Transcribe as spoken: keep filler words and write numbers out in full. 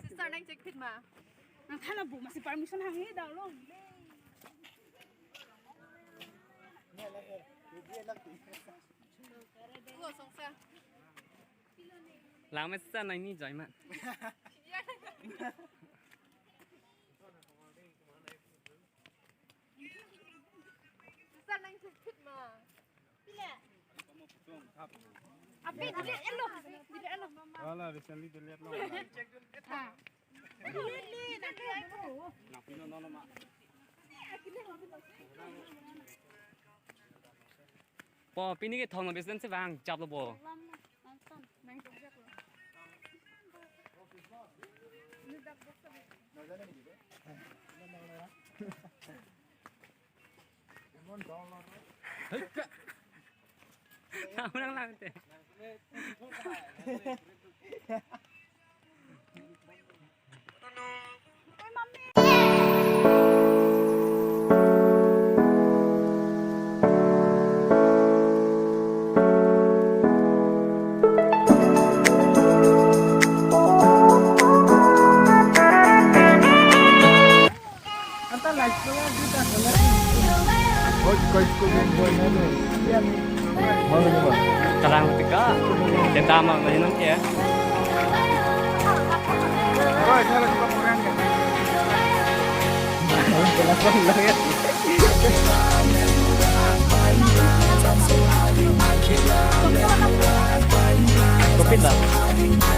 Sister nangchekphit ma? Nangthan abo masi permission hanghe dalo. Ko songsa. Lang mesen nangni join ma. Sister nangchekphit ma? Pila? Aphi delete lo. Delete lo. Wala, recently delete lo. Ah. Delete le, nanti aku. Po, pini kethom lo business si vang, chap lo bo. Kamu nang lang te. Kalang tika, kita mau main ya. Kopi dah.